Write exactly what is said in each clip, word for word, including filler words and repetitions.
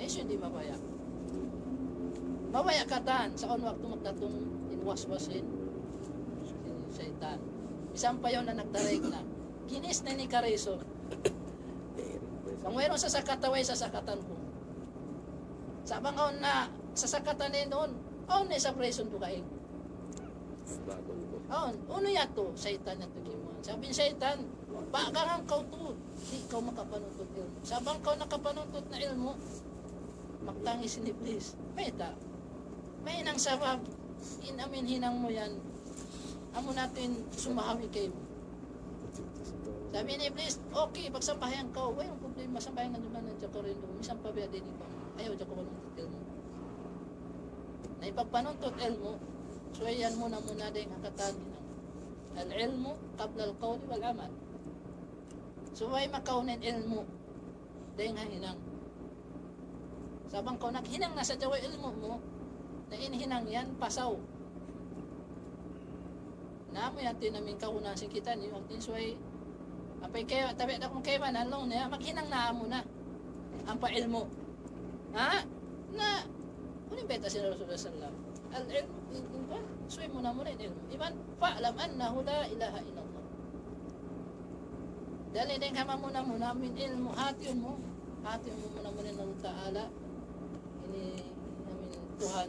Isu di' mabaya'. Mabaya' katan, sa' awn waktu magdatung in waswas in, in saytan. Misan pa yaun na nagdaraig na. Ginis na ini ka reason. Bang wayruun sasakatan, way sasakatan ku. Sa' bang awn na sasakatan na yaun, awn na isab reason dugaing. Awn, unu yadtu, saytan yadtu kimuan. Sabab in saytan, bagangan kaw tuud, di' kaw makapanuntut ilmu'. Sa' bang kaw nakapanuntut na ilmu', magtangis in Iblis. Mayta'? Mahinang sabab, in amin hinang mu yan, amu na tuud in sumahawi kaymu. Sabi ni Iblis, "Okay, pagsambahayang kaw, wayruun problema, sambahayang na naman na dyan kaw rin doon, misan pa biya' diin kaw. Ayaw dyan kaw panuntut ilmu'." Na in pagpanuntut ilmu', subay yan muna-muna dayn ha katan hinang. العلم قبل القول والعمل. Subay makauna in ilmu' dayn ha hinang. Sa' bang kaw naghinang na sadja way ilmu' mu, na in hinang yan pasaw. Na amu yan tuud in amin kahunahan sin kitaniyu, hati niya subay, apay kay, tabi' da kung kaibanan laung niya, maghinang na amu na. Ampa ilmu'. Ha? Na, unu in bayta' sin Rasulullah sallallahu alayhi wasallam? Al-ilmu, in, in, kuwan, subay muna-muna in ilmu'. Iban, فاعلم أنه لا إله إلا الله. Dali dayn ha muna-muna, amin ilmu', hatiun mu, hatiun mu muna-muna in Allah Ta'ala, ini, amin Tuhan,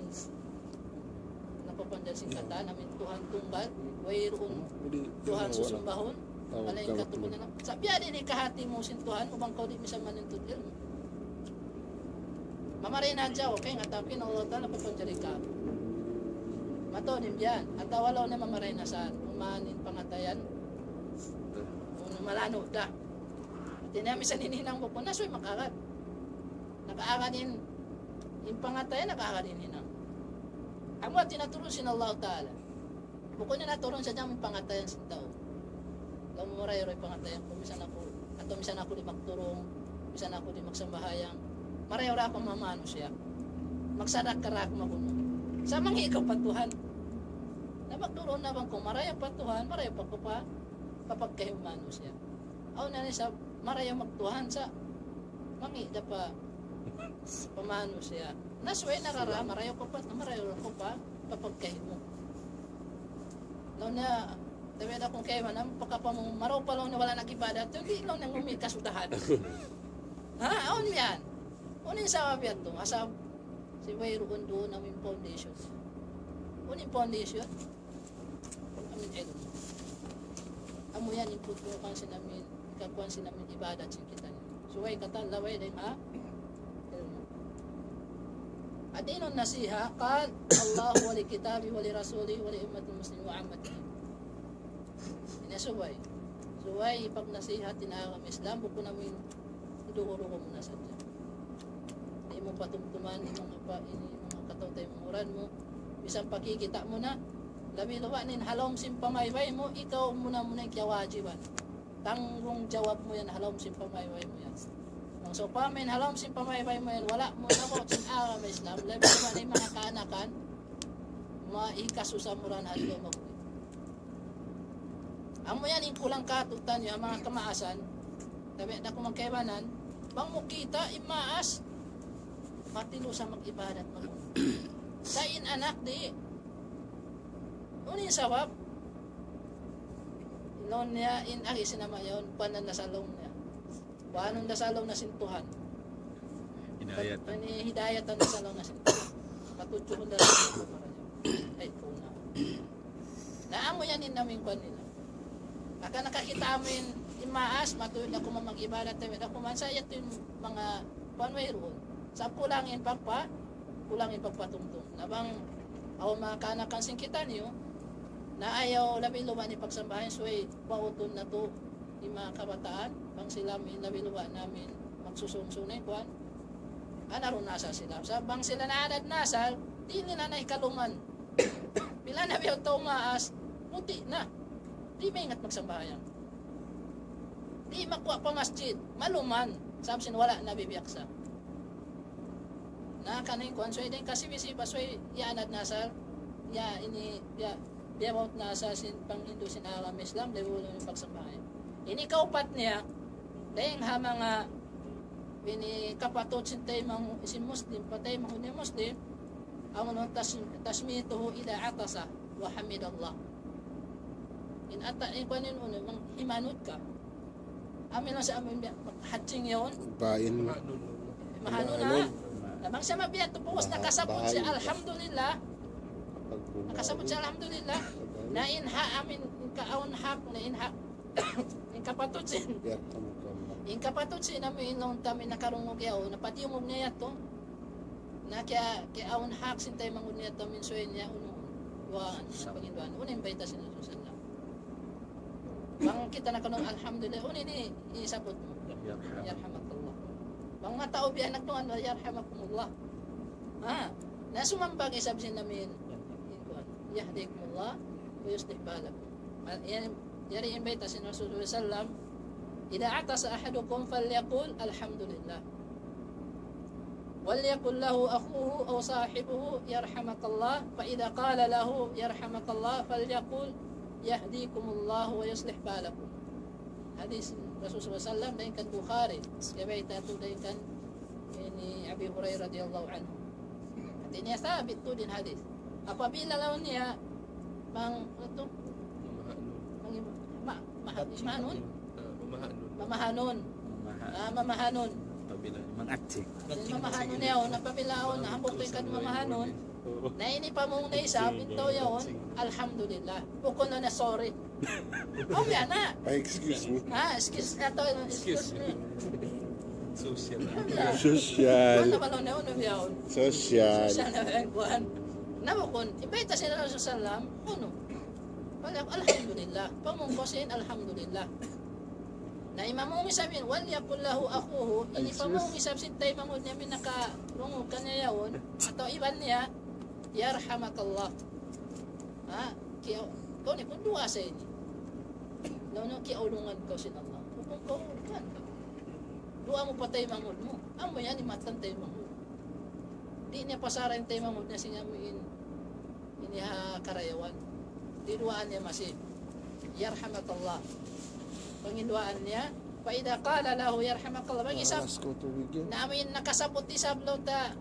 napapanjari sin katan, amin Tuhan tunggal, wayruun Tuhan susumbahun, malaing katukunan. Sa' biya' diin in kahati mu sin Tuhan, bang kaw di' misan manuntut ilmu'. Mamaray na hadja, okay, ngatakin Allah Ta'ala papanjari ka. Mataud in biya' yan. Atawa laung niya mamaray na sa' umahan in pangatayan. Unu, malanu' da. Hati niya misan in hinang bukun na, subay makaagad. Nakaagad in, in pangatayan, nakaagad in hinang. Amu hati na turun sin Allah Ta'ala. Bukun niya naturun sadja in pangatayan sin tau. Laung mu marayaw ra in pangatayan ku, misan aku, atawa misan aku di' magturung, misan aku di' magsambahayang, marayaw ra aku mamanusiya'. Magsadakka ra aku mag'unu. Sa' mangi' kaw pa Tuhan. Na magturung na bang kaw marayaw pa Tuhan, marayaw pa kaw pa, pa pagkahi mu manusiya'. Awn na isab, marayaw magtuhan sa', mangi' da pa, pa manusiya'. Na subay na ra ra, marayaw kaw pa, marayaw ra kaw pa, pa pagkahi mu. Laung niya, tabi' da kung kaibanan, pagka pa mu, marayaw pa laung niya wala' nag-ibadat, di' laung niya ngumi' kasudahan. Ha? Awn yan. Unu in sabab yadtu? Asal, subay wayruun duun amu in foundation. Unu in foundation? Amu in ilmu'. Amu yan in pagkuhan sin amin, kakuhan sin amin ibadat sin kitaniyu. Subay katan laway dayn ha ilmu'. الدين النصيحة، قال الله ولكتابه ولرسوله ولأئمة المسلمين وعامتهم. Ini subay. Subay pagnasihat in agama Islam, bukun amu in dugu-dugu mu na sadja. Di' mu patumtuman in manga pa, ini manga kataw-taymanghuran mu. Misan pa kikita' mu na, labi-labi na in ha lawm sin pamaybay mu, ikaw muna-muna in kiyawajiban. Tanggungjawab mu yan ha lawm sin pamaybay mu yan. Bang sawpama in ha lawm sin pamaybay mu yan, wala' mu nabaut sin agama Islam, labi-labi na in manga kaanakan, mahikasusa mu ra ha adlaw maguli. Amu yan in kulang katu'niyu, manga kamaasan, tabi' da kung magkaibanan, bang mu kita' in maas, matilu sa mag-ibadat mag-, sa' in anak di', unu in sabab? Laung niya, in agi sin ama' yaun, panan na sa laung niya. Kuanun da sa laung na sin Tuhan. Hinayatan. Ini hidayatan da sa laung na sin Tuhan. Patudjuhun da sa laung na. Ay, tuna. Na amu yan in amu in kuan nila. Aka nakakita' amu in, in maas, matuud na kuman mag-ibadat, tabi' da kuman sa' yadtu in manga kuan wayruun. Sa' kulang in pagpa-, kulang in pagpatumtum. Na bang, awn manga kaanakan sin kitaniyu, na ayaw labi-labi in pagsambahayang subay, pautun natu', in manga kabataan, bang sila amu in labi-labi na amu in magsusungsung na in kuan. Ana ru na asal sila. Sa' bang sila naadad na asal, di' nila na hikaluman. Pila na biya' tau maas, puti' na. Di' maingat magsambahayang. Di' makuha' pa masjid, maluman. Sabab sin wala' na bibiyaksa. Na kanin kuan, subay dayn kasi bisi pa subay, ya anad nasal, ya ini, ya, ya maut nasal sin panghindu' sin agama Islam, labi-labi in pagsambahayang. Ini kaupat niya, dayn ha manga ini kapatut sin taymanghud, sin Muslim, pa taymanghud niya Muslim, amu in tas-, تشميته إذا عطس وحمد الله. In ata-, in kuwan in unu, manghimanut ka. Amu in sa amu in biya', maghaching yaun. Bain. Mahanun na. Mahanun. Na bang siya mabiya' tu puas Baha-, nakasabut siya, bahain. Alhamdulillah. Nakasabut siya, alhamdulillah. Na in ha, amu in kaawn hak, na in ha, in kapatut sin. Yarhamukallah. In kapatut sin, amu in laung ta amu in nakarungug yaun, na padiyungug niya yadtu. Na kiya, kiyaawn hak sin taymanghud niya yadtu amu in subay niya unu, duwaan, na panginduwaan. Unu in bayta' sin Rasul sallallahu alayhi wasallam. Bang kita nakanu' alhamdulillah, unu in isabut mu? Yarham. Yarhamakallah. Bang mataud biya' nagduwaan, yarhamakumullah. Ha? Na sumambag isab sin amu in, يهديكم الله ويصلح بالكم. Ma-, yan, yari in bayta' sin Rasul sallallahu alayhi wasallam, إذا عطس أحدكم فليقل الحمد لله. وليقل له أخوه أو صاحبه يرحمك الله، فإذا قال له يرحمك الله فليقل يهديكم الله ويصلح بالكم. Hadis Rasul sallallahu alayhi wasallam dayn kan Bukhari, kiyabayta' yadtu dayn kan ini Abi Hurairah radiyallahu anhu. Hati niya sabit tuud in hadis. Apabila laung niya, mang-, unu? Mamahanun. Mang-, ma-, ma-, mahanun? Ah, mamahanun. Mamahanun. Mamaha- Ah, mamahanun. Apabila mangaching. Mamahanun yaun, apabila yaun, hambuuk tuud in kadu mamahanun. Na ini pamung na isab, in tau yaun, alhamdulillah. Bukun na na sorry. Oh, yan na. Ay, excuse me. Ah, excuse, ato, excuse me. Social. Social. Social. Ano ba laung niya, unu yaun? Social. Social na yan, kuwan. Na bukun, in bayta' sin Rasul sallam, unu? Wala, alhamdulillah. Pamung ku sin alhamdulillah. Na in pamung isab in, وليقل له أخوه, ini pamung isab sin taymanghud niya amu in nakarungug kaniya yaun, atawa iban niya, يرحمك الله. Ha? Kiya-, kaw ini, kunu' duwaa sa ini. Laung niya, kiyaulungan kaw sin Allah. Bukun kaw, kuwan kaw. Duwaa mu pa taymanghud mu. Amu yan, in mattan taymanghud. Di' niya pasara in taymanghud niya sin amu in, ini ha karayawan. Di' duwaan niya masi. يرحمك الله. Panginduwaan niya, فإذا قال له يرحمك الله. Bang isab, na amu in nakasabut isab laung ta,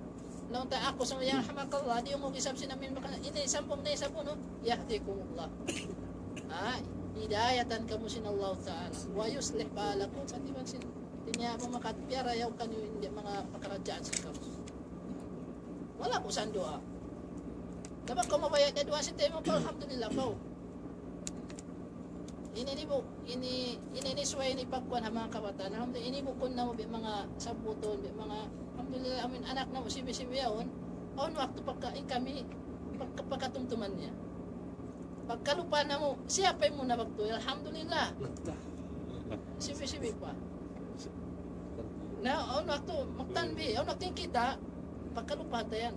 laung ta aku sa يرحمك الله, diyungug isab sin amu in maka-, ini sambung na isab unu, يهديكم الله. Ah, hidayatan kamu sin Allah Ta'ala. ويصلح بالكم, pati bang sin, hati niya manga piyarayaw kaniyu in manga pakaradjaan sin kamu. Wala' ku sa duwaa. Sabab kaw mabaya' da duwaa sin taymanghud, alhamdulillah kaw. Ini, ini bu-, ini, ini, ini subay ini pagkuwan ha manga kabataan. Alhamdulillah, ini bukun namu' biya' manga sabbutun, biya' manga, alhamdulillah, amu in anak namu' sibi-sibi yaun. Awn waktu pagka, in kami, pagka, pagkatumtuman niya. Pagkalupa namu', siya pa in muna waktu, alhamdulillah. Sibi-sibi pa. Na, awn waktu, magtanbi, awn waktu in kita, pagkalupa ta yan.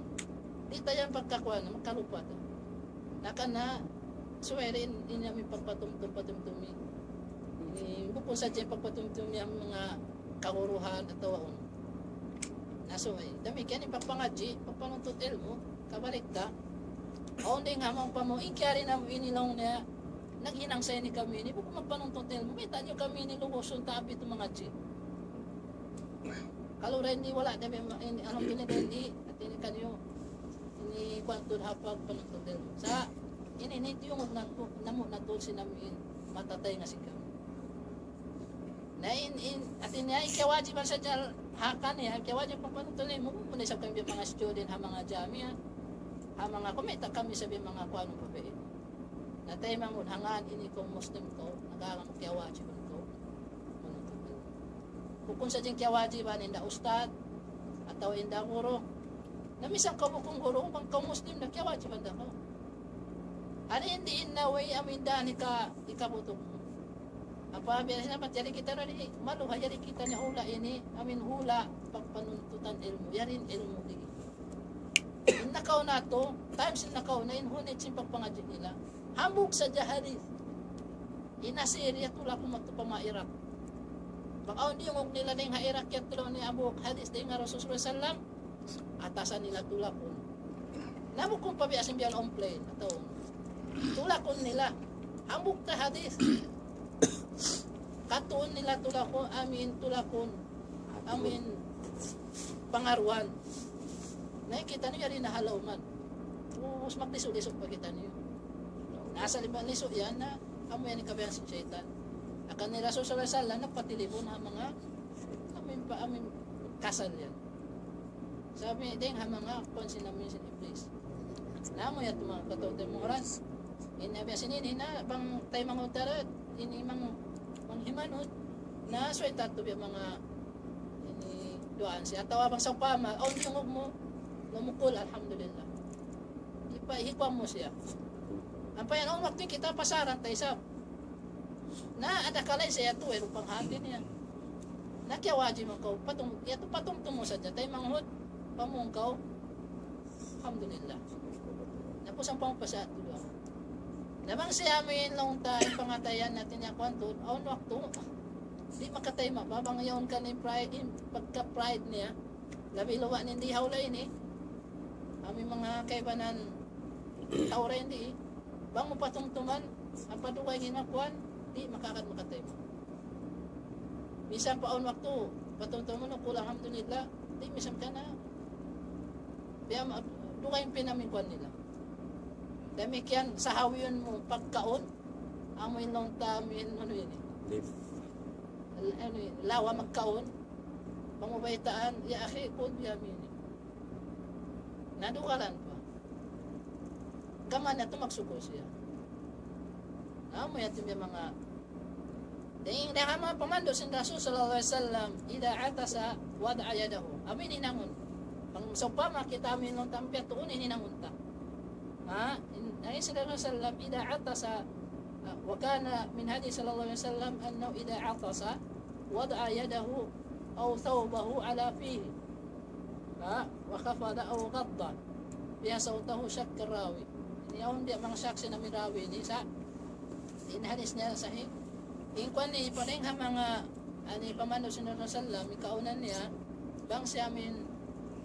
Di' ta yan pagkakuwan, magkalupa ta. Na kan na, subay da in, in amu in pagpatumtum, patumtumi. Ini, bukun sadja in pagpatumtumi amu in manga kaguruhan atawa unu. Na subay. Damikkiyan in pagpangadji', pagpanuntut ilmu', kabalik ta. Awn dayn ha manga pamung, in kiyari namu' ini laung niya, naghinang sa ini kami ini, bukun magpanuntut ilmu', mayta' niyu kami ini lugusun ta abit mangadji'. Kalu da ini wala' da ini, alhamdulillah da ini, hati niya kaniyu, ini kuwan tuud ha pagpanuntut ilmu'. Sa', ini, ini diyungug natu', namu' natu' sin amu in matataynga sin kami. Na in, in, hati niya, in kiyawajiban sadja ha kaniya, in kiyawajib pagpanuntut ilmu', muna isab kami biya' manga student ha manga jamiya, ha manga, kumita' kami sa biya' manga kuwan, babai. Na taymanghud, hangkan ini kaw Muslim kaw, nag-aaral mu, kiyawajiban kaw manuntut ilmu'. Bukun sadja in kiyawajiban hinda ustad, atawa hinda guru. Na misan kaw bukun guru, bang kaw Muslim na kiyawajiban da kaw. Hati niya in way amu in dān hika-, hikabutuk mu. Apabila sinabat yari kita na di', maluha yari kita na hula' ini, amu in hula' pagpanuntutan ilmu', yari in ilmu' di'. In nakauna tu, times in nakauna, in hunit sin pagpangadji' nila. Hambuuk sadja hadith. In Assyria tulak madtu pa manga Iraq. Pag-awn diyungug nila dayn ha Iraq yadtu laung niya hambuuk hadith dayn ha Rasul sallallahu alayhi wasallam, atasan nila tulakun. Na bukun pa biya' sin biya' awn plane, atawa tulakun nila. Hambuuk ta hadith. Katuun nila tulakun, amu in tulakun. Amu in pangaruhan. Na kitaniyu yari na ha lawman. Ubus maglisu'-lisu' pa kitaniyu. Na asal in lisu' yan na, amu yan in kabayaan sin saytan. Hangkan in Rasul sallallahu alayhi wasallam nagpatilibun ha manga, amu in pa, amu in kasal yan. Sabab dayn ha manga kuwan sin amu in sin Iblis. Na amu yan manga kataymanghuran. In biya' sin ini na bang taymanghud ta, in manga, manga himanud, na subay ta tuud biya' manga ini duwaan siya. Atawa bang sawpama, awn dungug mu, lumukul, alhamdulillah. Ipa-, hikuan mu siya. Ampa yan, awn waktu kita pasaran ta isab. Na, ada kalay siya tu, eh, rupang hati niya. Na, kiyawajib mu kaw, patum-, yadtu patumtum mu sadja, taymanghud, pamung kaw, alhamdulillah. Na, kusang pang pasaat tu duwa. Na, bang siya amin laung ta, in pangatayan natu' niya kuwan tu, awn waktu, di' makatayma', ba, bang yaun kaniya pride, in pagka-pride niya, labi luba' niya di' hawla ini, amu in manga kaibanan tau ra ini, bang mu patumtuman, apa dugaing in kuwan, di' makakad makatayma'. Misan pa awn waktu, patumtuman mu, kul alhamdulillah, di' misan ka na, biya' ma-, dugaing pa in amu in kuwan nila. Damikkiyan, sahawiyun mu pagkaun, amu in laung ta, amu in unu ini. Leaf. Al-, unu ini, lawa magkaun. Bang mu baytaan, ya akhi, kul biya' ini. Nadugalan pa. Kaman yadtu magsukul siya. Amu yadtu in manga Dayn, dayn ha manga pamandu' sin Rasul sallallahu alayhi wasallam, إذا عطس وضع يده. Amu in hinangun. Bang sawpama kita amu in laung ta biya' tuud in hinangun ta. Ha? In, in sin Rasul sallam, إذا عطس, ah, وكان من هديه صلى الله عليه وسلم أنه إذا عطس وضع يده أو ثوبه على فيه. Ha? وخفض أو غض بها صوته شك الراوي. Ini awn di' manga shak sin amu in rawi ini sa' in hadis niya sahih. In kuwan ini, pa dayn ha manga, ani, pamandu' sin Rasul sallam, in kaawnan niya, bang siya amu in,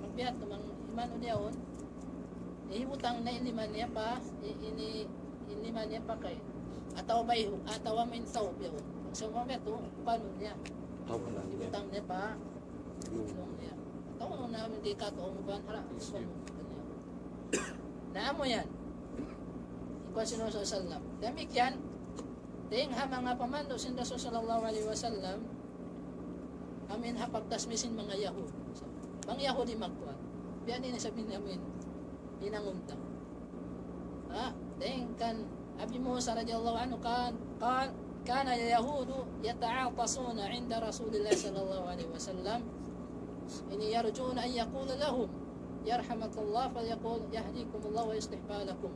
magbiya' tu bang himanud niya yaun, hibutang niya in lima niya pa, i-, ini, in lima niya pa kain. Atawa bayhu, atawa amu in thawb yaun. Bang siya magbiya' tu, panu niya. Hibutang niya pa, Nung niya. Atawa nung namin di' katuong ban, hala, yes, yes. Na amu yan. In kuwan sin Rasul sallam. Damikkiyan, dayn ha manga pamandu' sin Rasul sallallahu alayhi wasallam, amu in ha pagtasmi' sin manga Yahud. Bang Yahudi magkuwan. Biya' ini sabi namin, hinangun ta. Ha? Dayn kan Abi Musa radiyallahu anhu kan, kan, كان اليهود يتعاطسون عند رسول الله صلى الله عليه وسلم. إن يرجون أن يقول لهم يرحمك الله فليقول يهديكم الله ويصلح بالكم.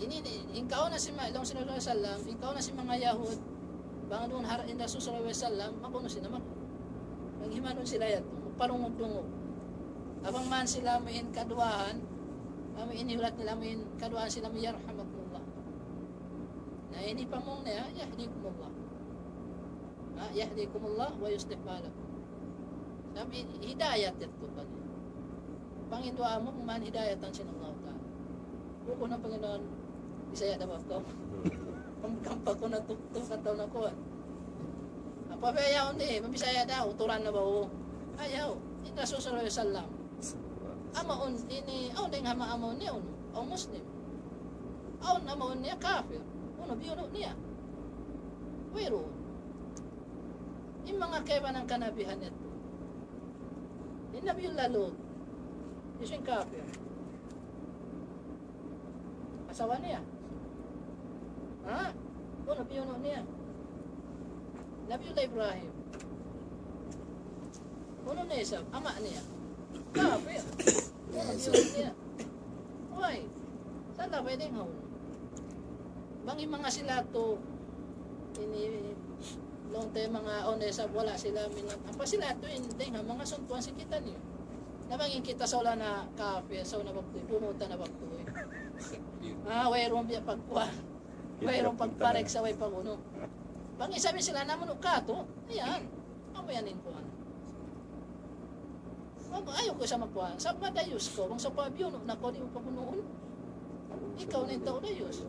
Ini, ini, in kaawnan sin ma-, laung sin Rasul sallam, in kaawnan sin manga Yahud, bang duun har-, in Rasul sallallahu alayhi wasallam, mag-unu sila mag-, maghimanun sila yadtu, magparungug-dungug. Bang man sila amu in kaduwaan, amu in hiyulat nila amu in kaduwaan sila amu يرحمكم الله. Na ini pamung niya, يهديكم الله. Ha, يهديكم الله ويصلح بالكم. Sabab hidayat yadtu kaniya. Panginduwaa mu, man hidayatan sin Allah Ta'ala. Bukun na Panginoon, Bisaya da ba kaw? Kam-, kam pa ku na tuktuk atawa na kuwan. Apa ba yaun di', mabisaya da, uturan na ba, o. Ayaw, in Rasul sallallahu alayhi wasallam. Amaun ini, awn dayn ha manga amaun niya, unu, awn Muslim. Awn amaun niya kafir. Unu, biyunu' niya. Wayruun. In manga kaibanan kanabihan yadtu. In Nabiullah Lut, hisiyu in kafir? Asawa niya. Ha? Unu biyunu' niya? Nabiullah Ibrahim. Unu na isab? Ama' niya. Kafir. Unu biyunu' niya? Way. Sa' labay dayn ha unu. Bang in manga sila tu, ini, laung ta manga unu isab, wala' sila minat. Apa sila tu in dayn ha manga suntuan sin kitaniyu. Na bang in kita sa' wala' na kafir, sa' wala' na bagtuy, bunutan na bagtuy. Ah, wayruun biya' pagkuha. Wayruun pagpariksa, way pag-unu. Bang isab in sila namunu' katu', ayan. Amu yan in kuwan. Bang ayaw kaw sa' magkuwan. Sa' madayus kaw. Bang sa' pa biyunu' na kaw, di' mu pabunuun. Ikaw na in tau dayus.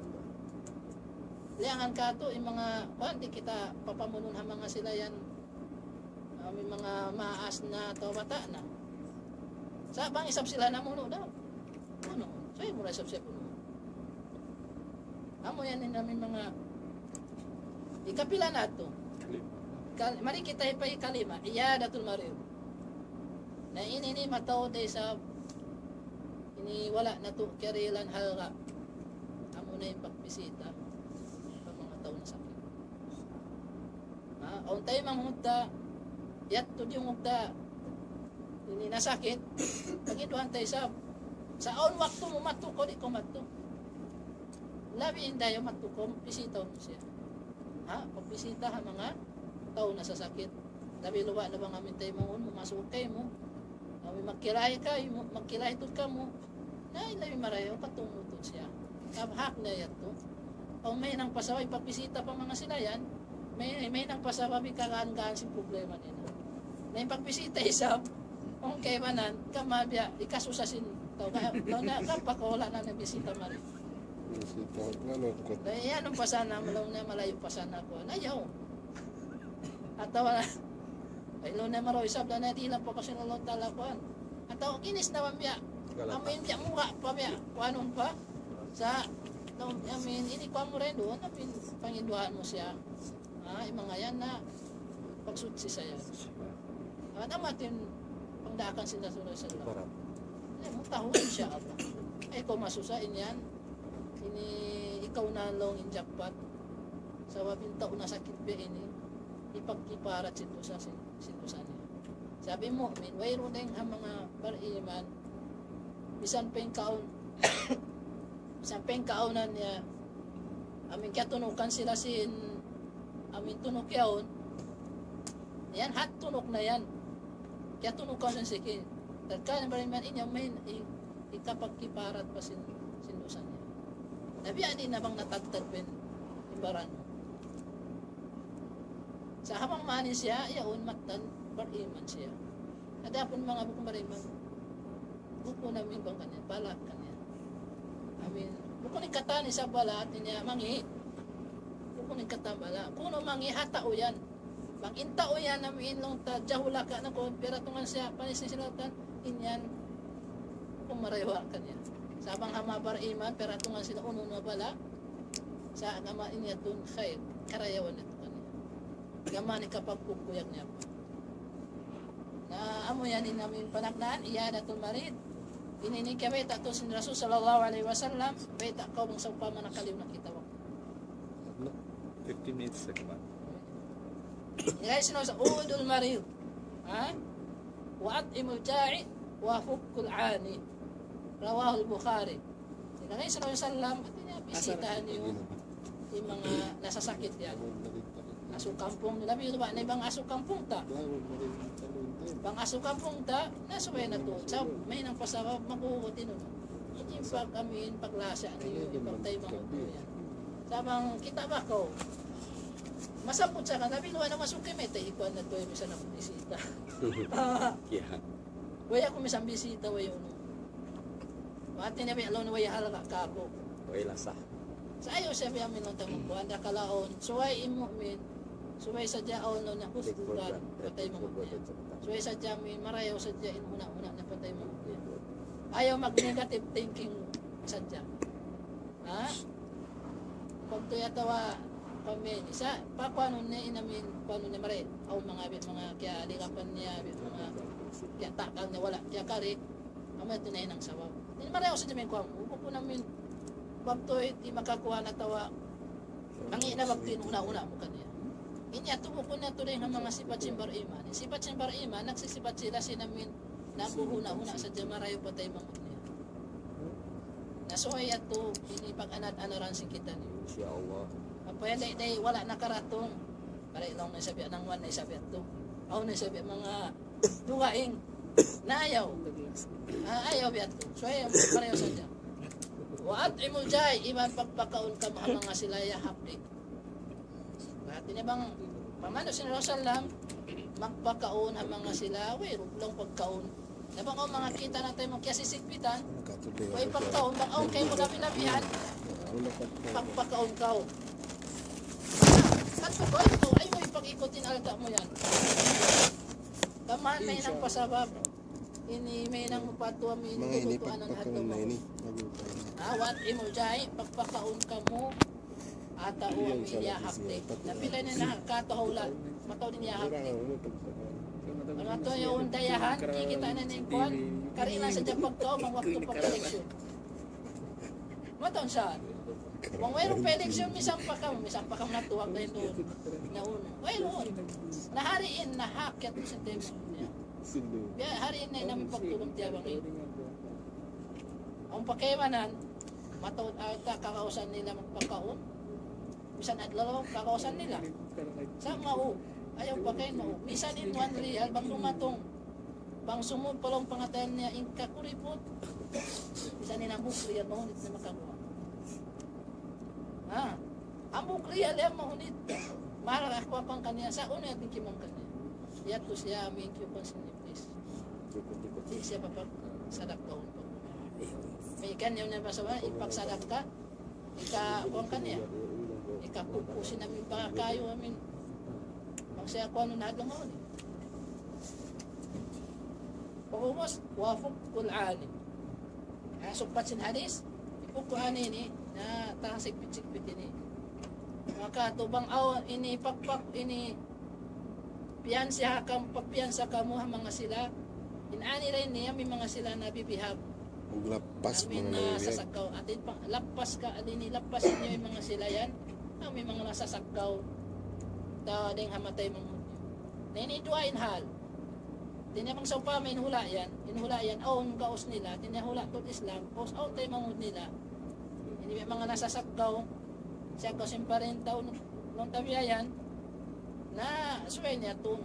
Liyangan katu', in manga kuwan, di' kita papamunun ha manga sila yan. Ah, Manga maas na atawa bata' na. Sa' bang isab sila namunu' daw. Unu? Sa' mura isab siya kunu'. Amu yan in amin manga ikapila natu'. Kal-, mari kita pa ikalima, iyadatul marid. Na ini ini mataud da isab ini wala' natu' kiyarihilan halga'. Amu na in pagbisita pa manga tau nasakit. Ha, awn taymanghud ta, yadtu diyungug ta, ini nasakit, pangiduan ta isab. Sa' awn waktu mu madtu kaw, di' kaw madtu. Labi in dayaw madtu kaw, bisita mu siya. Ha, pagbisita ha manga tau nasasakit. Labi luba na bang amin taymanghud mu, masuuk kaymu. Amin magkilay kaymu, magkilay tuud kamu. Na, in labi marayaw, katumutun siya. Kabhak niya yadtu. Aw mahinang pa sabab, pagbisita pa manga sila yan, may, mahinang pa sabab, ikagaan-gaan sin problema nila. Na in pagbisita isab, awn kaibanan, kamabiya', ikasusa sin tau. Kaya, laung niya, kapag wala' na nabisita mari. Bisita, ano, kot. Na, yan, awn pa sana, laung niya, malayu' pa sana aku. Na, yaw. Atawa, ay, laung niya marayaw isab da na dihilan pa kaw sin Allah Ta'ala kuwan. Atawa, ginis na man biya'. Galata. Amin biya', mura pa biya'. Kuwanun pa. Sa', laung, amin, ini kuwan mu rin duun, amin, panginduhan mu siya. Ah, in manga yan na, pagsuchi sa yan. Ah, na matin, pangdaakan sin Rasulullah sallallahu alayhi wasallam. Barat. Ay, mutahu, insya Allah. Ay, kaw masusa, in yan. Ini, ikaw na laung in jackpot. Sabab in tau nasakit biya' ini, hipagkiparat sin dusa sin, sin dusa niya. Sabab in mu'min, wayruun dayn ha manga bariman, misan pa in kaun, misan pa in kaunan niya, amin kiyatunukan sila sin, amin tunuk yaun, yan hat tunuk na yan. Kiyatunukan sin sikin. Tatkala bariman in yan, mahin, in, hikapagkiparat pa sin, sin dusa niya. Na biya' diin na bang natagtag pa in baran mu. Sa' ha bang mayan siya, yaun mattan bariman siya. Adapun manga bukun bariman, bukun amin bang kaniya, bala' kaniya. Amin, bukun in katan isab bala', hati niya mangi'. Bukun in katan bala'. Kunu' mangi' ha tau yan. Bang in tau yan amu in laung ta jahulaka na kuwan, piyaratungan siya, panis niya sin lautan, in yan, bukun marayaw kaniya. Sa' bang ha manga bariman, piyaratungan sila unu-unu na bala', sa' agama in yadtu khair, karayawan yadtu kaniya. Gam mayan hikapagkukuyag niya pa. Na amu yan in amin panagnaan, iyadatul marid. Ini in kiyabayta' tuud sin Rasul sallallahu alayhi wasallam, bayta' kaw bang sawpama nakaliyu na kita waktu. Fifteen minutes na kaman. Guys, no, sa udul marid. Ha? Wa at'imul ja'i, wa fukkul ani. Rawahul Bukhari. Nabi sallallahu alayhi wasallam, hati niya, bisitahan niyu in manga nasasakit yan. Asu kampung, labi na bang asu kampung ta. Bang asu kampung ta, na subay natu'. Sa' mahinang pa sabab, makuhut in unu. In pag-amin, paglasa niyu, in pagtaymanghud niyu yan. Sa' bang kita ba kaw, masabbut sa ka, labi na masuki, mayta' ikuan natu', misan aku bisita. Way aku misan bisita, way unu. Hati niya biya' laung niya way halga' kāku'. Way lasa. Sa' ayaw siya biya' amin laung ta magkuan, dakalaun. Subay in mu'min, subay sadja awn laung niya husnudan, pataymanghud niya. Subay sadja amin, marayaw sadja in huna'-huna' niya, pataymanghud niya. Ayaw mag-negative thinking sadja. Ha? Pagtuy atawa pamini. Sa' pa kuanun niya in amin, kuanun niya mari. Aw manga bi-, manga kiyalikapan niya, bi-, manga kiyatakal niya, wala' kiyakari. Amu yadtu in hinang sabab. Di' marayaw sadja amin kuan. Bukun amin, pagtuy di' makakuan atawa mangi' na pagtuy in huna'-huna' mu kaniya. In yadtu bukun yadtu dayn ha manga sipat sin bariman. Sipat sin bariman, nagsisipat sila sin amin, naghuhuna'-huna' sadja, marayaw pataymanghud niya. Na subay yadtu, ini pag-anad-anaran sin kitaniyu. Insya Allah. Apa yan, day, day, wala' nakaratung. Para laung na isab yan, nangwan na isab yadtu. Awn na isab yan, manga dugaing. Na ayaw. Ah, ayaw yadtu. Subay, marayaw sadja. Wa at'imul ja'i, iban pagpakaun kamu ha manga sila yahapdi'. Hati niya bang, pamanu sin Rasulullah, magpakaun ha manga sila, wayruun pagkaun. Na bang awn manga kita' natu' manga kiyasisigpitan, way pagkaun, bang awn kaymu labi-labihan, pagpakaun kaw. Kadtu kaw, ikaw, ayaw mu pag-ikut in alta' mu yan. Aman, mahinang pasabab. Ini mahinang mapatuwa min Manga ini lutuanan pagpakaun na ini. Ah, wat imu jai, pagpakaun kamu. Atawa amin yahak te. Napila na na kato hawla. Mataud in yahak te. Mataud yaun dayahan, kikita' na in kuwan. Kari na sadja pagkaun, bang waktu pag-eleksyon. Mataud sa. Bang wayruun pa eleksyon, misan pa kamu, misan pa kamu natuwag na ito. Nauna. Wayruun. Na hari in, nahak yadtu sa tema niya. Biya' hari in na namin pagtulung tiya bang ini. Awn pa kaibanan, mataud alta' kakausan nila magpakaun. Misan adlaw, kakausan nila. Sa' mau, ayaw pa kain mau. Misan in one riyal, bang dumatung. Bang sumud pa laung pangatayan niya, in kakuriput. Misan in hambuuk riyal, mahunit na makaguwa'. Ha? Hambuuk riyal yan, mahunit. Mahal aku apang kaniya, sa' unu yan, tingki man kaniya. Yadtu siya, amin kiyupan sin nipis. Di' siya papagsadakahun pa. May ikan niya, niya basa ba, ipagsadaka. Ika, kuwan kaniya. Ika kukusin amin baka kayu amin. Bang siya kuwan na hadlung mahuli. Pag'ubus, wa fukkul ani. Ah, sugpat sin hadis, fukkul ani ini, na tasikpit-sikpit ini. Maka tu bang aw ini pagpak ini piyansa kam, pagpiyansa kamu ha manga sila. In ani ra ini, amu in manga sila nabibihag. Ug lappas amu in manga nabibihag. Nasasakaw. Atin pa, lappas ka, alini, lappas niyu in manga sila yan. Amu in manga nasasakaw. Ta, dayng ha matay manghud niyu. Na ini duwa in hal. Hati niya bang sawpama in hula' yan, in hula' yan, awn gaus nila, hati niya hula' tuud Islam, gaus awn taymanghud nila. Ini manga nasasakaw, siyakaw sin parinta, laung ta biya' yan, na subay niya tunun.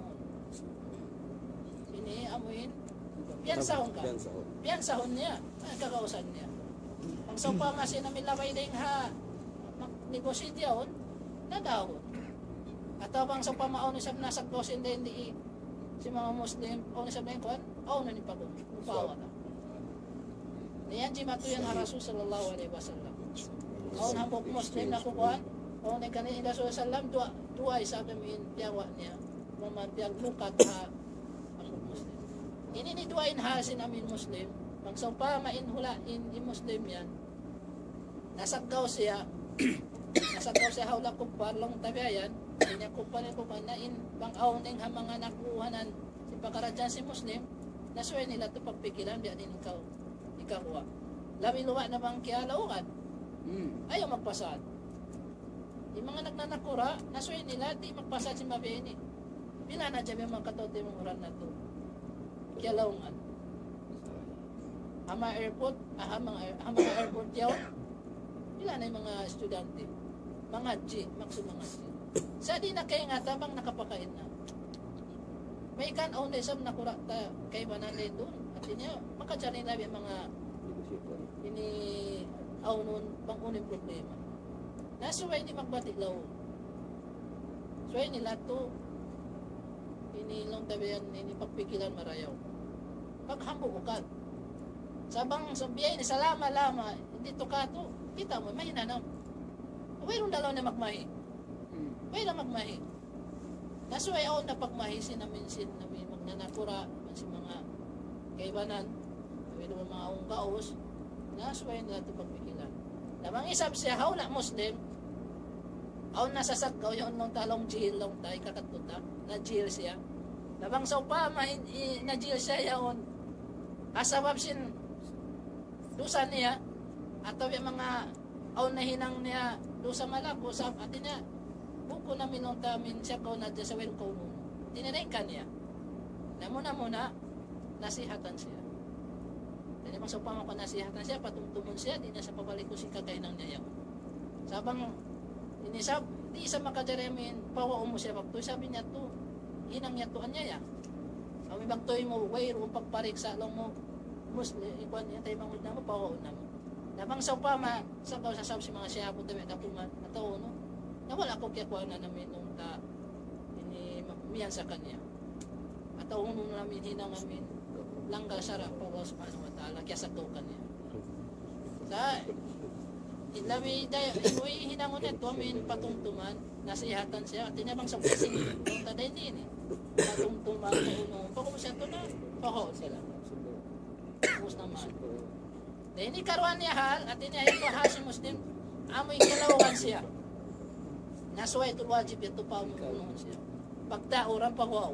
Ini amuin, piyansahun ka. Piyansahun. Piyansahun niya, ay, kagausan niya. Bang sawpama sin amin labay dayng ha, mag-negotiate yaun, nadahun. Atawa bang sawpama awn isab nasakaw sin dayng di, sin manga Muslim, awn isab dayng kuwan, awn na in pag-, mupawa na. Na yan jimatu yan ha Rasul sallallahu alayhi wasallam. Awn hambuuk Muslim nakukuwan, awn na kaniya in Rasul sallam, duwa, duwa isab amin piyawa' niya. Maman piyaglukat ha hambuuk Muslim. Ini in duwa in hal sin amin Muslim. Bang sawpama in hula' in, in Muslim yan. Nasakaw siya, nasakaw siya ha hula' kuppar, laung ta biya' yan, di' niya kuppar, in kuppar na in, bang awn dayng ha manga nakuhanan, sin pakaradjaan sin Muslim, na subay nila tu pagpikilan, biya' diin ikaw, ikaw wa. Labi luwa na bang kiyalawgan. Hmm. Ayaw magpasad. In manga nagnanakura', na subay nila, di' magpasad sin mabiya' ini. Pila na dyan in manga kataw-taymanghuran natu'. Kiyalawgan. Ha manga airport, ah, ha manga, ha manga airport yaun. Pila na in manga estudyante. Mangadji', maksud mangadji'. Sa' di' na kaingatan bang nakapakain na. Mayan awn da isab nakura' ta kaibanan da duun. Hati niya, makajari na in manga ini awnun bang unu in problema. Na subay di' magbati' laung. Subay nila tu ini laung ta biya' yan ini pagpikilan marayaw. Paghambuukan. Sa' bang sa biya' ini salama-lama, di' tu katu', kita' mu, mahinanam. Wayruun da laung niya magmahi. Hmm. Wayruun magmahi. Na subay awn na pagmahi sin amin sin amin magnanakura', sin manga kaibanan, amin manga awn gaus, na subay nila tu pagpikilan. Na bang isab siya ha hula' Muslim, awn nasasakaw yaun laung ta laung jihil laung ta, ikakadtu ta, na jihil siya. Na bang sawpama in, i-, na jihil siya yaun, ha sabab sin dusa niya, atawa in manga awn nahinang niya dusa malaggu', sa' hati niya, bukun na amin laung ta amin siya kaw na dyan sa wayruun kaunun. Hati niya na in kaniya. Na muna-muna, nasihatan siya. Hati niya bang sawpama kaw nasihatan siya, patumtumun siya, di' na siya pabalikun sin kakahinang niya yaun. Sa' bang, ini sab, di' isab makajari amin, pawaun mu siya waktu, sabi niya tu, hinang niya tu aniya ya. Amin waktu mu, wayruun pagpariksa' laung mu, Muslim, ikuan niya, taymanghud namu', pawaun namu'. Na bang sawpama, sa' kaw sasab sin manga siya, apu tabi' dakuman, atawa unu. Na wala' kaw kiyakuanan amin laung ta, ini ma-, miyan sa kaniya. Atawa unu na amin hinang amin, langgal sara' pa Allah Subhanahu wa Ta'ala, kiyasakaw kaniya. Sa', in labi day, in way hinangun niya, tu amin patumtuman, nasihatan siya, hati niya bang sa' blessing, laung ta dayn ini. Patumtuma, paunum. Pag'ubus yadtu na, pahaw sila. Ubus na man. Na ini karuwa niya hal, hati niya in baha' sin Muslim, amu in kalawgan siya. Na subay tuud wajib yadtu pa unuhun siya. Pagtauran, pahaw.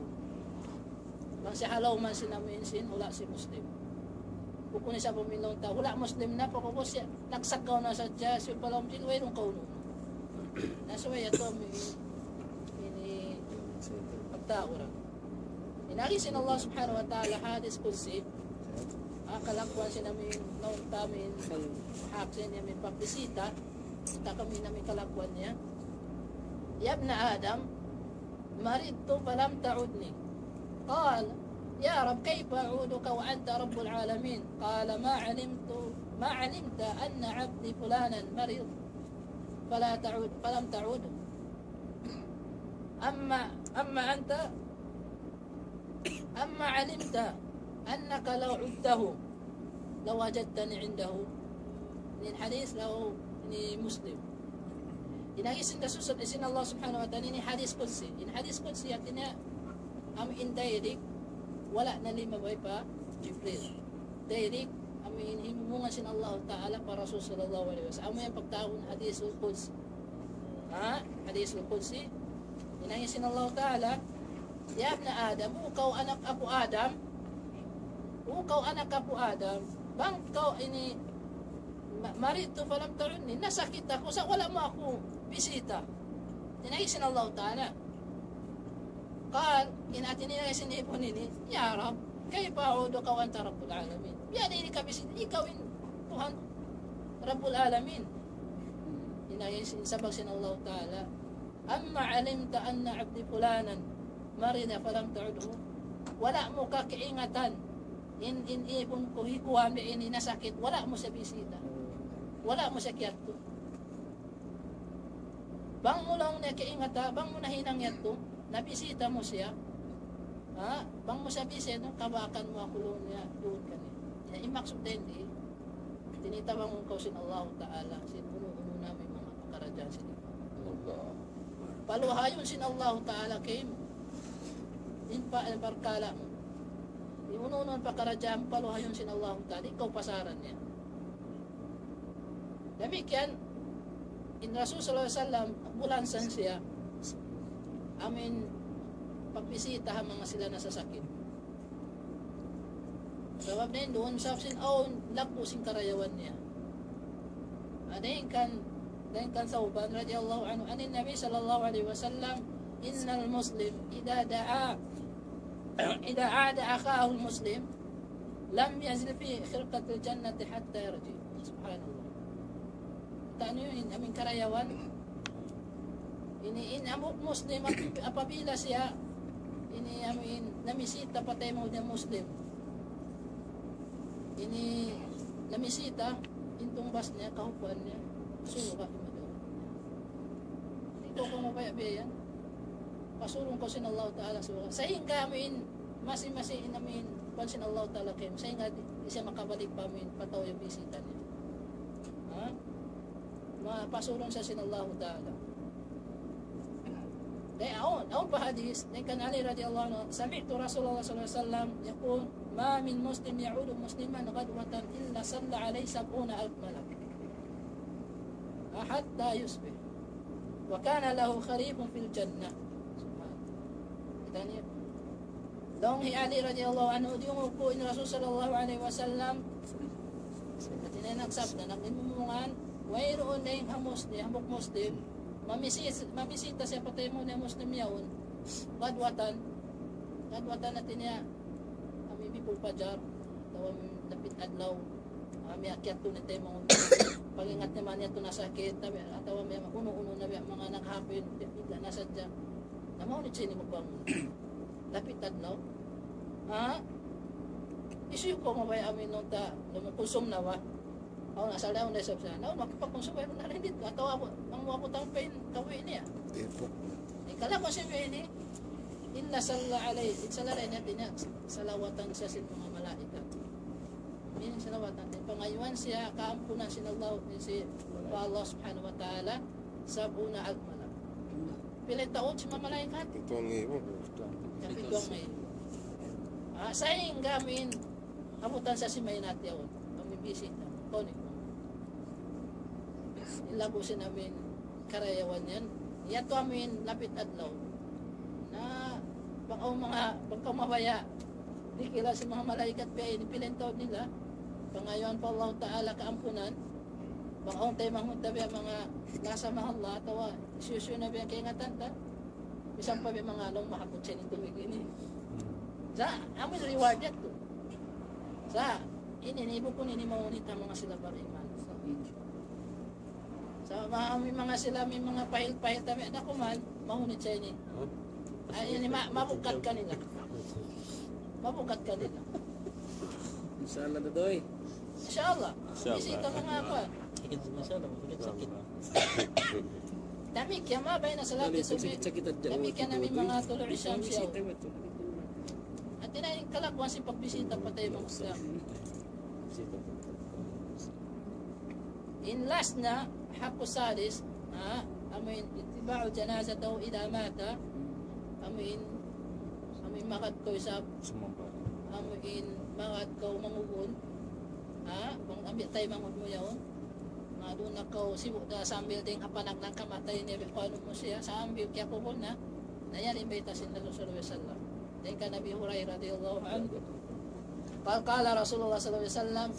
Bang siya ha lawm man sin amu in sin hula' sin Muslim. Bukun isab amu in laung ta, hula' Muslim na, pag'ubus siya, nagsaggaw na sadja, siya pa lawm sin, wayruun kaunu. Na subay yadtu amu in, ini, pagtauran. In agi sin Allah subhanahu wa ta'ala, hadith qudsi, ah, kalakuan sin amu in, laung ta amu in, hak sin amu in pagbisita, ta kami amu in kalakuan niya. يا ابن آدم، مرضت فلم تعدني. قال: يا رب، كيف أعودك وأنت رب العالمين؟ قال: ما علمت، ما علمت أن عبدي فلانا مرض فلا تعد، فلم تعده. أما، أما أنت، أما علمت أنك لو عدته لوجدتني عنده. Ini hadith rawahu Muslim. In agi sin Rasul, sin Allah subhanahu wa ta'ala, ini hadith qudsi. In hadith qudsi, hati niya, amu in direct, wala' na limabay pa Jibril. Direct, amu in himumungan sin Allah ta'ala pa Rasul sallallahu alayhi wasallam. Amu yan pagtawagun hadithul qudsi. Ha? Hadithul qudsi. In agi sin Allah ta'ala, يا ابن آدم, O kaw anak apu' Adam, O kaw anak apu' Adam, bang kaw ini, ma-, مرضت فلم تعدني, nasakit aku, sa' wala' mu aku bisita. In agi sin Allah ta'ala. قال, in hati niya sin ipun ini, يا رب، كيف أعودك وأنت رب العالمين؟ Biya' diin ka bisita, ikaw in Tuhan Rabbul Alamin. In agi sin, sabab sin Allah ta'ala, أما علمت أن عبدي فلانا مرض فلم تعده؟ Wala' mu ka kaingatan, in, in ipun ku hi Kuwan ini nasakit, wala' mu siya bisita. Wala' mu siya kiyadtu. Bang mu laung niya kaingata, bang mu nahinang yadtu, nabisita mu siya. Ha? Bang mu siya bisita, kabakan mu aku laung niya, duun kaniya. Ya, in maksud dayn di, tinitabangun kaw sin Allahu Ta'ala, sin unu-unu na amu in manga pakaradjaan sin iban. Allah. Paluhayun sin Allahu Ta'ala kaymu in pa-, in parkala' mu. In unu-unu in pakaradjaan, paluhayun sin Allahu Ta'ala, ikaw pasaran niya. Damikkiyan, in Rasul sallallahu alayhi wasallam, bulansan siya, amu in pagbisita ha manga sila nasasakit. Sabab dayn duun, sabab sin awn laggu' sin karayawan niya. Ah, dayn kan, dayn kan Thawban radiyallahu anhu, عن النبي صلى الله عليه وسلم: إن المسلم إذا دعا، إذا عاد أخاه المسلم لم يزل في خرقة الجنة حتى يرجع. Subhanallah. Tanu in, amu in karayawan. Ini in hambuuk Muslim ap-, apabila siya, ini amu in namisita pa taymanghud niya Muslim. Ini namisita, in tungbas niya, kahupuan niya, surga' in madawat niya. Di' kaw mabaya'-baya' yan. Pasurun kaw sin Allahu Ta'ala surga'. Sahingga amu in masi-masi in amu in kuwan sin Allahu Ta'ala kaymu. Sahingga di', di' siya makabalik pa amu in pa tau yan bisita niya. Ha? Ma-, pasurun siya sin Allahu Ta'ala. Dayn awn, awn pa hadith, dayn kan Ali radiyallahu anhu, سمعت رسول الله صلى الله عليه وسلم يقول: ما من مسلم يعود مسلما غدوة إلا صلى عليه سبعون ألف ملك حتى يصبح وكان له خريف في الجنة. Subhanallah. Kita niya. Laung hi Ali radiyallahu anhu, diyungug ku in Rasul sallallahu alayhi wasallam, hati niya nagsabda, naghimumungan, wayruun dayn ha Muslim, hambuuk Muslim, mamisis-, mamisita siya pa taymanghud niya Muslim yaun, غدوة, غدوة hati niya, amu in before fajar, atawa lapit adlaw, amu in kiyadtu niya taymanghud, pag-ingat niya man yadtu nasakit, tabi, atawa amu in unu-unu na biya' manga naghapin, bigla' na sadja. Na maunit siya ini magbangun. Lapit adlaw. Ha? Hisiyu kaw mabaya' amu in laung ta, laung mu kunsum na ba? Awn asal na, awn na isab siya. Na, awn, magpakunsum, awn na rin dito. Atawa abu-, ang abu tang pain, kawi niya. Ipok. Ikala ko siya ini, إلا صلى عليه, in sala niya, hati niya, salawatan siya sin manga malaikat. Ini salawatan, in pangayuan siya, kaampunan sin Allah, sin, pa Allah subhanahu wa ta'ala, سبعون ألف ملك. Pila in taud sin manga malaikat? Ito ang imo. Kapituan ngayon. Ah, sahingga amin, abutan sa simaynat yaun. Kami bisita. Kuni. Ilagu sin amin karayawan yan. Yatu amin lapit adlaw. Na, bang awn manga, bang kaw mabaya'. Di' kila sin manga malaikat biya' ini pilintaw nila. Pangayuan pa Allah Ta'ala kaampunan. Bang awn taymanghud ta biya' manga nasa ma Allah atawa hisiyu-siyu na biya' kaingatan ta. Misan pa biya' manga laung mahaput sa ini tubig ini. Sa', amin reward yadtu. Sa', ini, ini bukun ini mahunit ha manga sila bariman. Sa' ma-, amin manga sila, amin manga pahil-pahil ta, amin na kuman, mahunit sa ini. Ay, ini ma-, mabukat kanila. Mabukat kanila. Insya Allah, Dudoy. Insya Allah. Insya Allah. Bisita manga apa? Sakit, masya Allah, sakit, sakit. Damikkiyan, ma bayna salati subhi. Damikkiyan amin manga tulu' isya siya. Hati niya in kalagguhan sin pagbisita pa taymanghud Islam. In last na, haqqu sadis, ha, amu in ittiba'u janazatahu idha mata, amu in, amu in magad kaw isab, amu in magad kaw mangubul, ha, bang ambi' taymanghud mu yaun, madu na kaw sibu' da sambil dayng ha panagnaan kamatay niya, bi-, kuanun mu siya, sambil kiyakubul na, na yan in bayta' sin Rasul sallallahu alayhi wasallam. Dayng kan Abi Hurairah radiyallahu anhu. قال، قال رسول الله صلى الله عليه وسلم: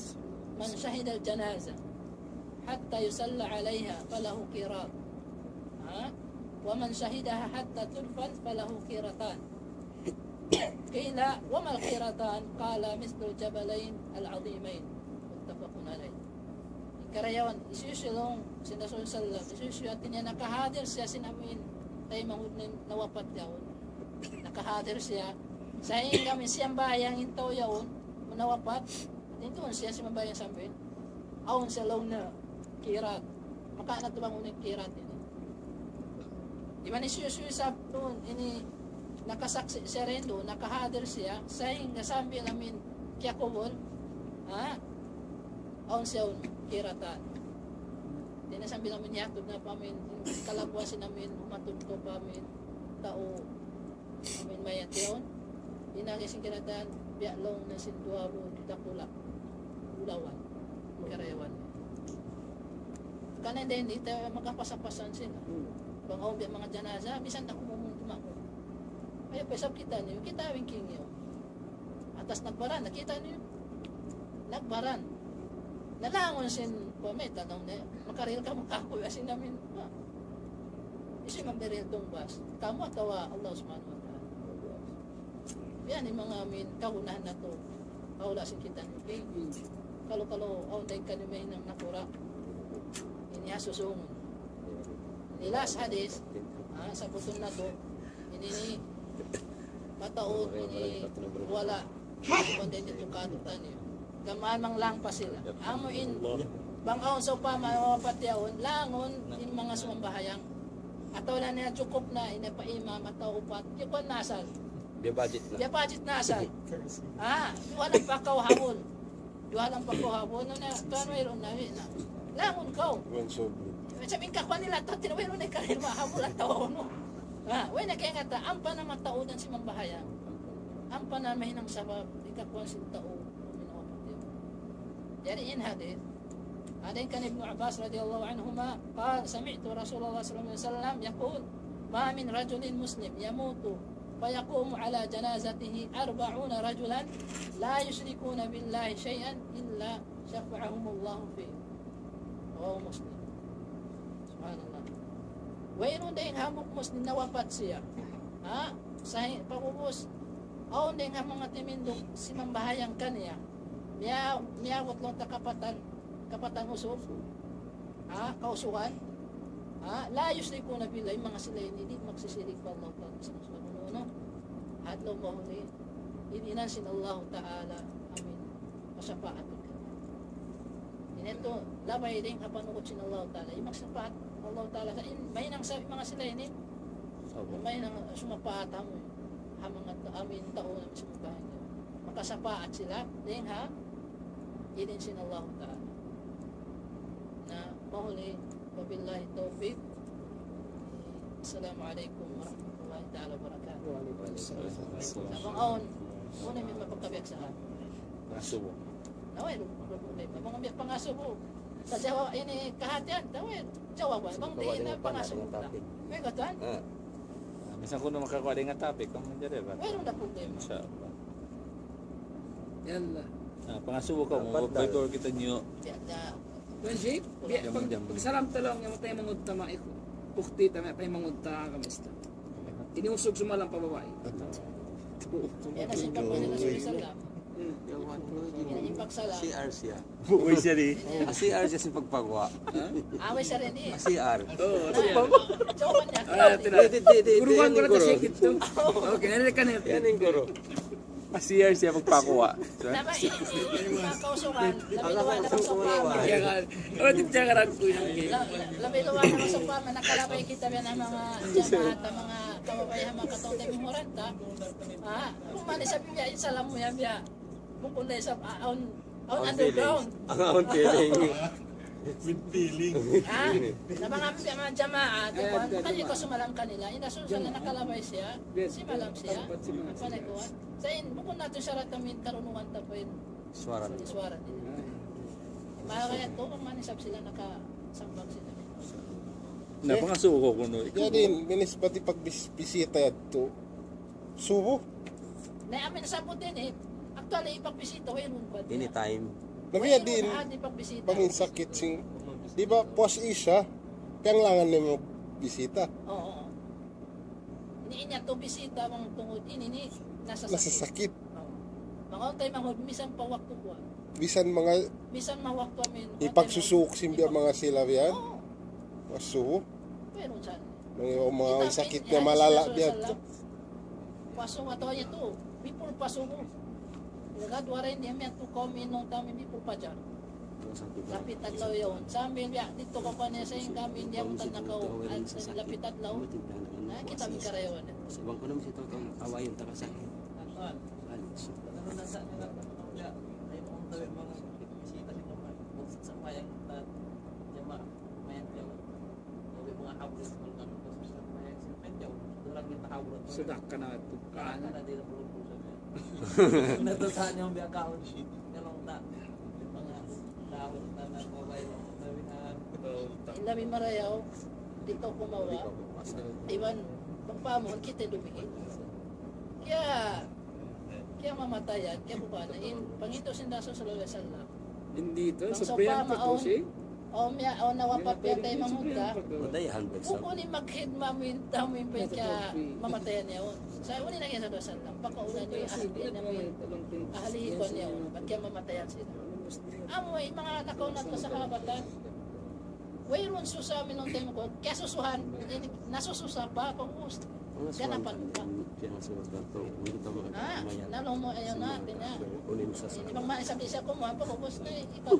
من شهد الجنازة حتى يصلى عليها فله قيراط. Ha? ومن شهدها حتى تدفن فله قيراطان. قيل: وما القيراطان؟ قال: مثل الجبلين العظيمين. متفق عليه. Karayawan, hisiyu-siyu laung sin Rasul sallallahu alayhi wasallam, hisiyu-siyu hati niya nakahadir siya sin amin taymanghud niya nawapat yaun. Nakahadir siya. Sahingga amin siyambahayang in tau yaun, nawapat, duun siya simambahayang sambil. Awn siya laung na qirat. Makawa' natu' bang unu in qirat ini. Iban hisiyu-siyu isab duun, ini nakasaksi' siya duun, nakahadir siya, sahingga sambil amin kiyakubul, ha? Awn siya yaun qiratan. Di' na sambil amin yatud na pa amin, kalagguhan sin amin, umatud kaw pa amin, tau, amin mayat yaun. Di' na sin qiratan, biya' laung na sin duwa bu dakula'. Ulawan. Karayawan. Karna' dayn di' ta makapasapasan sila. Hmm. Bang awn biya' manga janaza, misan da kumumun tumakun. Ayaw pa isab kita' niyu, kita' wingking niyu. Atas nagbaran, nakita' niyu. Nagbaran. Nalangun sin, kuwan, mayta' laung niya, makarihil kamu kaku', asin amin. Hisiyu in magdirihil tungbas? Kamu atawa Allah Subhanahu wa Ta'ala? Yan in manga amin kagunahan natu'. Kaula sin kita niyu. Okay? Kalu-kalu, awn dayn kaniyu mahinang nakura'. Ini ha susungun. Ini last hadith, ha, sabutun natu'. Ini, ini mataud, ini wala'. Kuwan dayn didtu katu'taniyu. Gam mayan manglang pa sila. Amu in, bang awn sawpama mawapat yaun, langun in manga sumambahayang. Atawa na niya jukup na, ini pa imam, atawa upat, kikuwan na asal. Biya' budget na. Biya' budget na asal. Ah, duwa lang pa kaw habul. Duwa lang pa kaw habul. Unu na, tuwan, wayruun na, wi' na. Langun kaw. Kuwan sobra. Sa' in kakuwan nila, tau, wayruun na karihil mahabul atawa unu. Ah, way na kaingatan, ampa na mataudan sin mambahayang. Ampa na mahinang sabab, in kakuwan sin tau, minawapat yaun. Jari in hadith, dayn kan Ibnu Abbas radiyallahu anhuma, قال: سمعت رسول الله صلى الله عليه وسلم يقول: ما من رجل مسلم يموت فيقوم على جنازته أربعون رجلا لا يشركون بالله شيئا إلا شفعهم الله فيه. رواه مسلم. Subhanallah. Wayruun dayn hambuuk Muslim nawapat siya. Ha? Sa' pag'ubus, awn dayn ha manga timindug simambahayang kaniya. Miya-, miyabut laung ta kapatan, kapatan usug. Ha? Kausugan. Ha? لا يشركون بالله, in manga sila ini di' magsisirik pa Allah Ta'ala. Sa' unu-unu. Hadlaw mahuli, in hinang sin Allah Ta'ala, amin, masapaat ka. Ini yadtu, labay dayn ha panugut sin Allah Ta'ala. In magsapaat Allah Ta'ala, sa' in, mahinang sa' manga sila ini, mahinang sumapaat amu, ha manga ta-, amin tau na sumambahayang. Makasapaat sila, dayn ha idin sin Allah Ta'ala. Na, mahuli, وبالله التوفيق. السلام عليكم ورحمة الله. Ta'ala wa barakatuh. Wa alaykum assalam. Sa' bang awn, unu in mapagkabiyaksahan? Pangasubu. Na, way, lu-, lu-, lu-, bang awn pangasubu. Sa' jawa-, ini kahatihan, ta, way, jawaban. Bang di' na pangasubu na. Way, katuan? Ah. Ah, misan kunu' makakuha' dayn ha topic, kamu manjari ba? Way, wala' problema. Insya Allah. Yalla. Ah, pangasubu kamu, before kita niyu. Ya, ya. Tuan Sheikh, biya', pag, pagsalam ta laung, yan, taymanghud ta, manga ukti ta, manga taymanghud ta, kamusta? Ini usug sumalam pa babai. Yan na sin pagpasal na sin salam. Hmm. Yan na in pagsalam. C R siya. Buhay siya di. Ah, C R siya sin pagpaguwa'. Ha? Ah, way siya rin eh. Ah, C R. Oo, C R. Jawaban niya. Ah, tina-, di, di, di, di, guruan ko na ta siya kito. Okay, nalilikan na yun. Yan in guru. Pasiar siya magpakuha. So, labi, i-, i-, i-, mga kausukan, labi luwa na kausukan. Kaya nga, oh, di siya karang ko yun. La-, la-, labi luwa na kausukan, nakalabay kita biya' na manga jamaat, manga kababayan, manga kataw-taymanghuran ta. Ah, kung mani sa biya', in salam mu yan, biya'. Bukun na isab, ah, awn, awn underground. Ang awn feeling. With feeling. Ah, na manga, manga jamaat, kuwan, kanya ko sumalam kanila, in Rasul sallallahu nakalabay siya, simalam siya. Apa na kuwan? Sa' in, bukun natu' sharat amin karunungan ta pa in suwara nila. Suwara nila. Mara kaya to, kung mani isab sila nakasambag sila. Na, pangasubu ku kunu'. Jadi, minis pati pagbis-, bisita yadtu. Subu. Na, amin sabut ini, actually, ipagbisita, wayruun pa. Anytime. Labi na diin, ah, di pagbisita. Bang in sakit sin, di ba, puas Isya, kailangan niya magbisita. Oo. Ini, ini ato bisita, bang tungud, ini, ini, nasa sakit. Nasa sakit. Oo. Bang awn taymanghud, misan pa waktu kuwan. Misan manga, misan manga waktu amin, ipagsusuk sin biya' manga sila biya' yan. Oo. Puas subu. Pero sa' manga, manga sakit niya malala biya' yan. Puas subu atawa yadtu, before puas subu. Lagad waray niya miyan tu kaw minum tami before fajar. Lapit adlaw yaun. Sambil biya' didtu kaw pa niya sa in kami, diya mu tan nakaw, lapit adlaw. Na, kita' mi karayawan. Sa' bang ku na masi tau-tau awayun ta kasakit. Ano na sa' nila, ay, kung tawin mga bisita sin manga, sa' mayang ta, jamaah, mayang jamaah. Sabi mga habris, mga ano, sa' mayang sin mayang, dalang kita habris. Sadaka na ito. Sadaka na, di' na bulong-bulong sa' mayang. Natasahan niya ang biya' kaon, shit. Nalong ta. Mga kaon na nagbabayad ang kawihan. In labi marayaw, di' kaw kumawa'. Iban, pagpamuhan kita dumihin. Kaya, kaya mamatayan, kaya kukuha na. In, pangito sin Rasul sallallahu alayhi wasallam. Hindi ito, bang sa sawpama priyan pa to, awn, si? Awn miya, awn nawapat miya taymanghud ta. Bukun in maghidma mu in tau mu in pagka mamatayan niya yaun. Sa' unu in laung sin Rasul sallallahu alayhi wasallam, pakauna niyu in ahli niya, ahli kuwan niya yaun, pagka mamatayan sila. Amu in manga nakauna ta sahabatan. Wayruun susa minum taymanghud, kiyasusuhan, nasususa pa, pag-ubus. Ganapan pa. Ah, nalung mu, ayaw na, tinya. Ini bang maisab-isab ku mu, pag-ubus na, ipa-.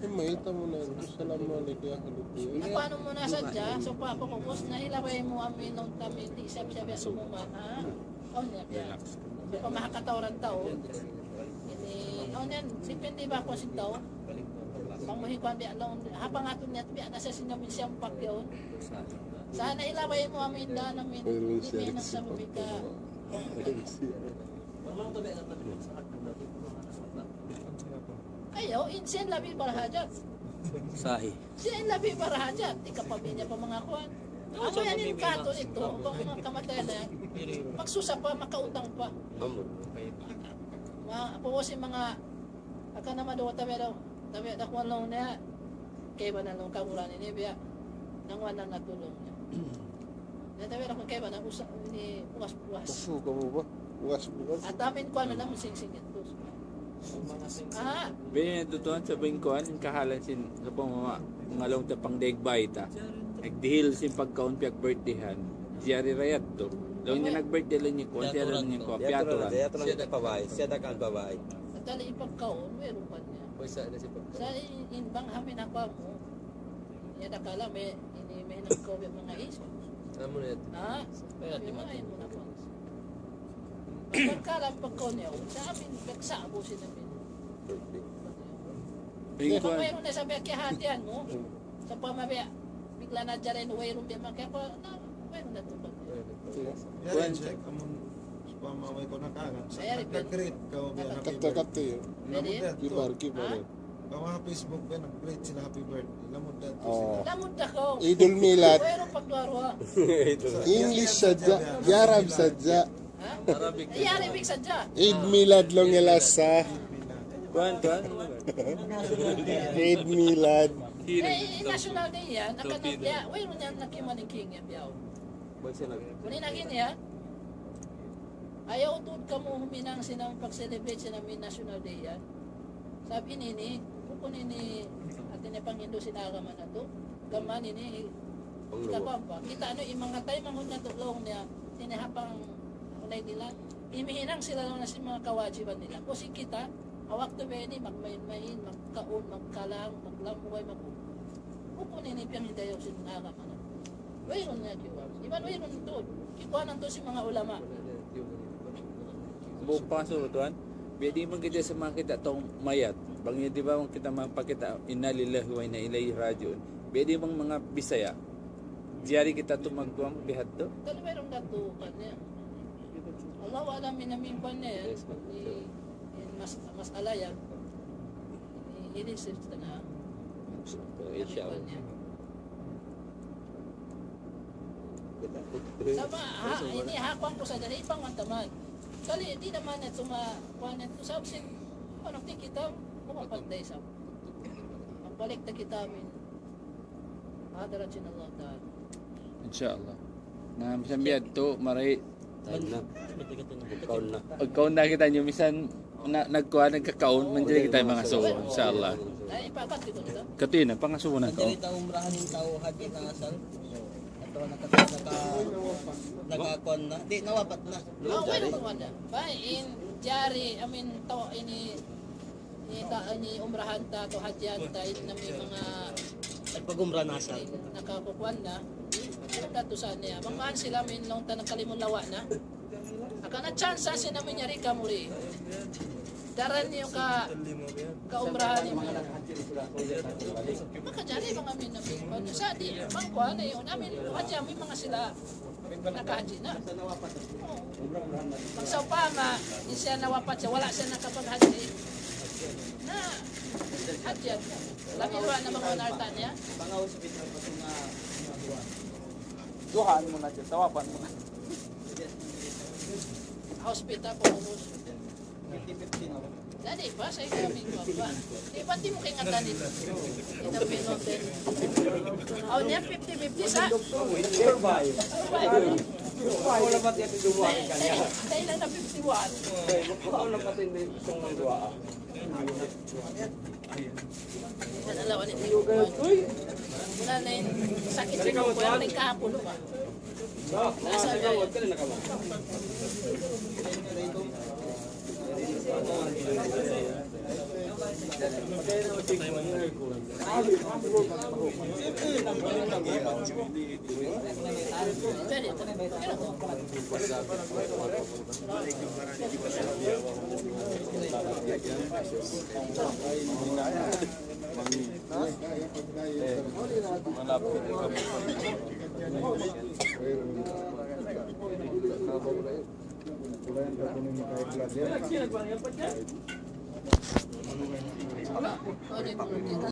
Mayta' mu na, assalamu alaykum, ya Khalifa. Nakuha mu na sadja, so pa, pag-ubus na, hilabay mu amin, nung kami, di' isab-isab ya sumuman, ha? Awn niya biya'. Di' pa mahakatauran tau. Ini, awn niya, depende ba aku sin tau? Bang muhi kuwan biya' laung, ha pangatun niya, biya' na sa siya min siyampak yaun. Sa' na ilabay mu amin da, amin, di' minang sa bumika. Ayaw, in siya in labi barhajat. Sahih. Siya in labi barhajat, di' ka paminya pa manga kuwan. Amu yan in kato ito, bang manga kamatayan na yan. Magsusa pa, makautang pa. Amu. Ma, apaw sin manga, aka na maduwa tabi daw, tabi daw kuwan laung niya, kaibanan laung kaguran ini, biya', nanguwan na natulung niya. Na tabi daw kuwan kaibanan, usa, ini, bukas-bukas. Usu kamu ba? Bukas-bukas. At amin kuwan na naman, sing-sing ito. Ah. Biya' tutuan sa bingkuan, kahalan sin, sa pamama, ngalung ta pangdaig bay ta. Nagdihil sin pagkaun piyag-birthdayhan. Jari rayat tu. Laung niya nag-birthday, laung niya kuwan, siya laung niya kuwan, piyaturan. Piyaturan. Siya da pabay, siya da kan pabay. Atali in pagkaun, wayruun pa niya. Sa' in, in bang hamin aku amu, ya da kala, may, ini, may nagkaw, may mga iso. Amu na yan. Ha? Kaya di mati. Pagkalam pagkaun niya, sa' amin, pagsabu sin amin. Birthday. Kaya kung mayroon na sa biya' kiyahatihan mu, sa' pamabiya', bigla na dyan rin, wayruun biya' makiyakuha, na, wayruun na tupad. Yari, check, amun, sawpama way kaw nakaangat, sa-, nag-greet kaw, biya' happy birthday. Nag-greet kaw. Lamud da yadtu. Kibar, kibar. Ha? Kaw ha Facebook, biya' nag-greet sila happy birthday. Lamud da yadtu sila. Lamud da kaw. Eidul Milad. Wayruun pagduwa-ruwa. English sadja, Arab sadja. Ha? Arabic sadja. Eid Milad laung nila sa. Kuwan, kuwan. Eid Milad. Eh, National Day yan. Akan na biya', wayruun yan nakimaning king yan biya'. Unu in agi niya? Ayaw tuud kamu huminang sin amu pag-celebrate sin amu in National Day yan. Sabab ini, ini, bukun ini, hati niya panghindu' sin agama natu'. Gam mayan ini, kita' pa, kita' anu, in manga taymanghud natu' laung niya, ini ha pangulay nila, imihinang sila laung niya sin manga kawajiban nila. Kasi kita, ha waktu biya' ini, magmain-main, magkaun, magkalang, maglambuway, mag-, bukun ini piyanghidayaw sin agama. Wayruun niya kiyawa'. Iban wayruun tuud. Kikuanan tuud sin manga ulama. Bukun pa, tuwan. Biya' diin bang kita sa manga kita tau mayat. Bang yan, di' ba, bang kita mapakita, "Inna lillahi wa inna ilayhi raji'un." Biya' diin bang manga Bisaya. Jari kita tuud magkuwan, biya' hādtu. Kan wayruun da tuud kan niya. Allahu a'lam in amu in kuwan niya yan. In, in mas-, mas'ala yan. In, in research ta na. Insya Allah. Sabab, ha, ini ha kuwan ku sadja, iban man taman. Kali, di' naman niya tuma-, kuwan niya, sabab sin, unu, di' kita, mapantay sa. Magbalik ta kita amin. Hadarat sin Allah Ta'ala. Insya Allah. Na, misan biya' hādtu, mari. Kaun na. Kaun na. Kaun na kita niyu, misan na, nagkuha, nagkakaun, manjari kita mangasubu, insya Allah. Ay, ipakat kita. Kati na, pangasubu na kaun. Manjari ta umrahan in tau hajat na asal. Ito, naka-, naka-, nakakuan na. Di', nawapat na. Ah, wala pa wala. Ba, in, jari, I mean, tau, ini, ini ta, ini umrahan ta, atawa hajjihan ta, in nami manga nagpag-umrah na asal. Nakakukuan na. Nagkatusan niya. Bang maan sila, min, laung ta nagkalimulawa na. Akan na chance sin amu in yari kamu di. Dara niyu ka, ka-umrahan niyu. Makajari bang amin, amin. Bang sa di, bang kuan na yun. Amin, hajji amin manga sila. Nakahajji na. Bang sawpama, di' siya nawapat siya, wala' siya nakapaghajji. Na, hajji. Labi wa na manga alta' niya. Duhaan mu na siya, tawapan mu na. Hospital po, ubus. Dali pa, sa' ikaw, amigo, pa. Di' ba, di' mu kaingatan ito? Ito, pinote. Aw, niya, fifty fifty sa'. Survive. Survive. Wala pa tiyan duwa. Dahil, dahil lang na fifty-one. Wala pa tiyan duwa. Yan, alawan ni Tiyo. Wala na yun. Sakit sa kuko. Yung kahapon pa. Nasa na yun.